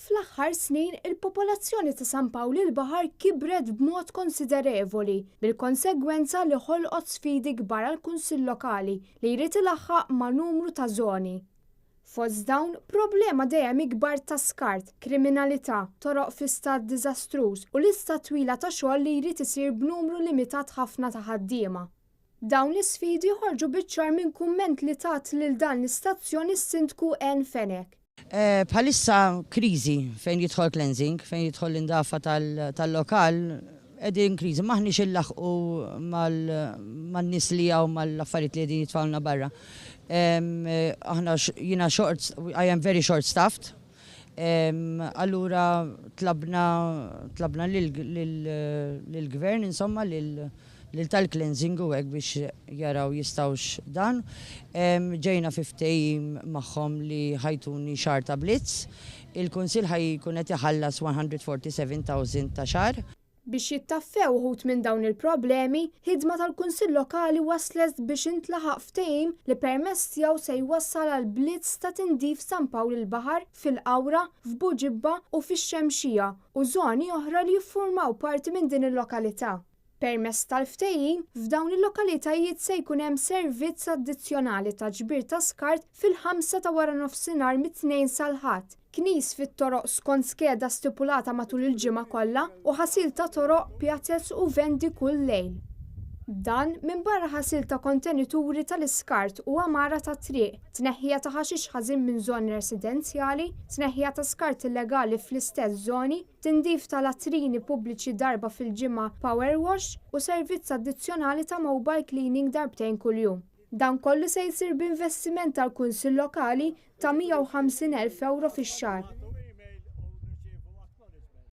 Fl-aħħar snin, il-popolazzjoni ta' San Pawl il-Baħar kibret b'mod konsiderevoli, bil-konsegwenza li ħolqot sfidi kbar għall-Kunsill Lokali li jrid ilaħħaq ma' numru ta' żoni. Fost dawn, problema dejjem ikbar ta' skart, kriminalità, toroq fi stat diżastruż u lista twila ta' xogħol li jrid isir b'numru limitat ħafna ta' ħaddiema. Dawn l-isfidi joħorġu biċ-ċar minn kumment li tat lil dan l-istazzjon is-Sindku Ann Fenech. Bħalissa kriżi fejn jidħol cleansing, fejn jidħol l-indafa tal-lokal, qegħdin kriżi, m'aħniex inlaħħqu man-nies li hawn mal-affarijiet li qegħdin jitfgħulna barra. Aħna jiena short, I am very short staffed. Allura tlabna tlabna lill-gvern insomma lil lil tal-cleansing u hekk biex jaraw jistgħux dan. Ġejna fi ftehim magħhom li ħa jtuni xahar ta' blitz. Il-Kunsill ħa jkun qed iħallas 147,000 ta' xahar. Biex jittaffew uħud minn dawn il-problemi, ħidma tal-Kunsill Lokali waslet biex intlaħaq ftehim li permezz tiegħu se jwassal għal blitz ta' tindif San Pawl il-Baħar, fil-Qawra, f'Buġibba u fix-Xemxija u żoni oħra li jiffurmaw parti minn din il-lokalità. Permezz tal-ftehim, f'dawn il-lokalitajiet se jkun hemm servizz addizzjonali ta' ġbir ta' skart fil-ħamsa ta' waranofsinhar mit-Tnejn sal-Ħadd, knis fit-toroq skont skeda stipulata matul il-ġimgħa kollha u ħasil ta' toroq, pjazez u vendi kull lejl. Dan minbarra ħasil ta' kontenituri tal-iskart u għamara tat-triq, tneħħija ta' ħaxix ħażin minn żoni residenzjali, tneħħija ta' skart illegali fl-istess żoni, tindif ta' latrini pubbliċi darba fil-ġimgħa power wash u servizz addizzjonali ta' mobile cleaning darbtejn kuljum. Dan kollu se jsir b'investiment tal-Kunsill Lokali ta' 150,000 ewro fix-xahar.